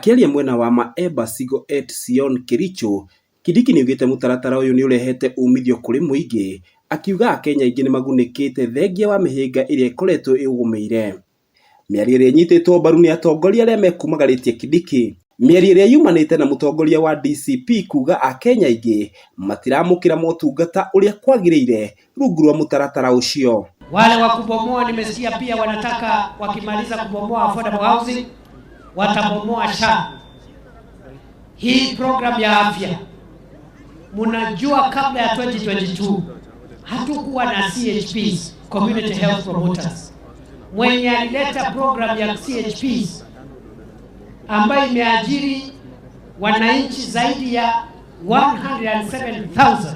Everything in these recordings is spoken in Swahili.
Akĩaria mwena wa Maeba Sigowet Sion Kericho, Kindiki nĩaugĩte mũtaratara ũyũ nĩũrehete umithio kũrĩ mũingĩ, akiuga akenya aingĩ nĩmagunĩkĩte thengia wa mĩhĩnga ĩrĩa ĩkoretwo ĩũgũmĩire. Mĩario ĩrĩa ĩnyitĩtwo mbaru nĩ atongoria arĩa mekumagarĩtie Kindiki, mĩario ĩrĩa yumanĩte na mũtongoria wa DCP kuga akenya aingĩ matiramũkĩra motungata ũrĩa kwagĩrĩire rungu rwa mũtaratara ũcio. Wale wa kubomoa nimesikia pia wanataka wakimaliza kubomoa affordable housing watabomoa SHA. Hii program ya afya, mnajua kabla ya 2022 hatukuwa na CHPs, community health promoters. Mwenye alileta program ya CHPs ambayo imeajiri wananchi zaidi ya 107,000,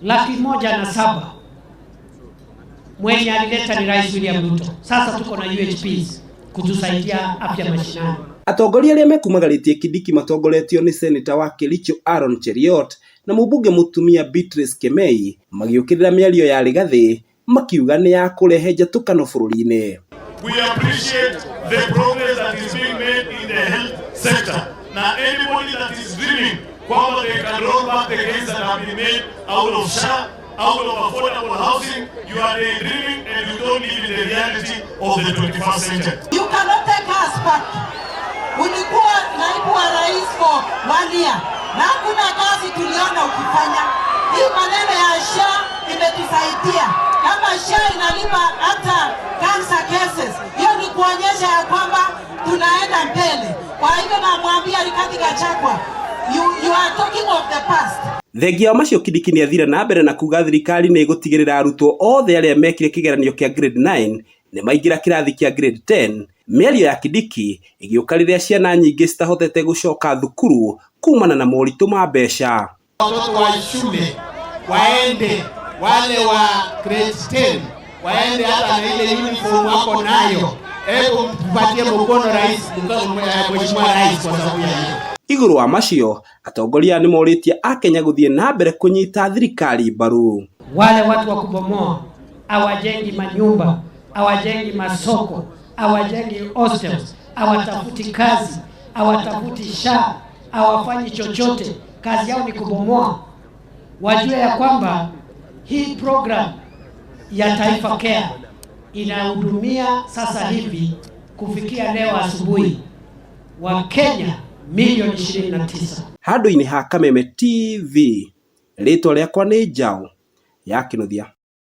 107,000, mwenye alileta ni Rais William Ruto. Sasa tuko na UHPs kutusaidia afya mashinani. Atongoria arĩa mekumagarĩtie Kindiki matongoretio nĩ seneta wa Kericho Aaron Cheruiyot na mũmbunge mũtumia Beatrice Kemei magĩũkĩrĩra mĩario ya Rigathi makiuga nĩ ya kũrehe njatũkano bũrũri-inĩ. We appreciate the progress that is being made in the health sector. Now, anybody that is dreaming kwamba they can roll back the gains that have been made out of SHA, out of affordable housing, you are daydreaming and you don't live in the reality of the 21st century. You cannot take us back. Ulikuwa naibu wa rais for one year na hakuna kazi tuliona ukifanya. Hii maneno ya SHA imetusaidia. Kama SHA inalipa hata cancer cases, hiyo ni kuonyesha ya kwamba tunaenda mbele. Kwa hivyo namwambia Rigathi Gachagua, you are talking of the past. Thengia wa macio Kindiki nĩathire na mbere na kuga thirikari nĩ ĩgũtigĩrĩra arutwo othe arĩa mekire kĩgeranio kĩa grade 9 nĩ maingĩra kĩrathi kĩa grade 10. Mĩario ya Kindiki ĩgĩũka rĩrĩa ciana nyingĩ citahotete gũcoka thukuru kumana na moritũ ma mbeca. Watoto wa shule waende, wale wa grade 10 waende hata na ile uniform wako nayo. Hebu tupatie mkono rais, Mheshimiwa Rais kwa sababu ya hiyo. Igũrũ wa macio, atongoria nĩ morĩtie akenya gũthiĩ na mbere kũnyita thirikari mbaru. Wale watu wa kubomoa hawajengi manyumba, hawajengi masoko, hawajengi hostels, hawatafuti kazi, hawatafuti SHA, hawafanyi chochote, kazi yao ni kubomoa. Wajue ya kwamba hii program ya Taifa Care inahudumia sasa hivi kufikia leo asubuhi Wakenya milioni 29. Handũ-inĩ ha Kameme TV, rĩtwa rĩakwa nĩ Njaũ ya Kĩnuthia.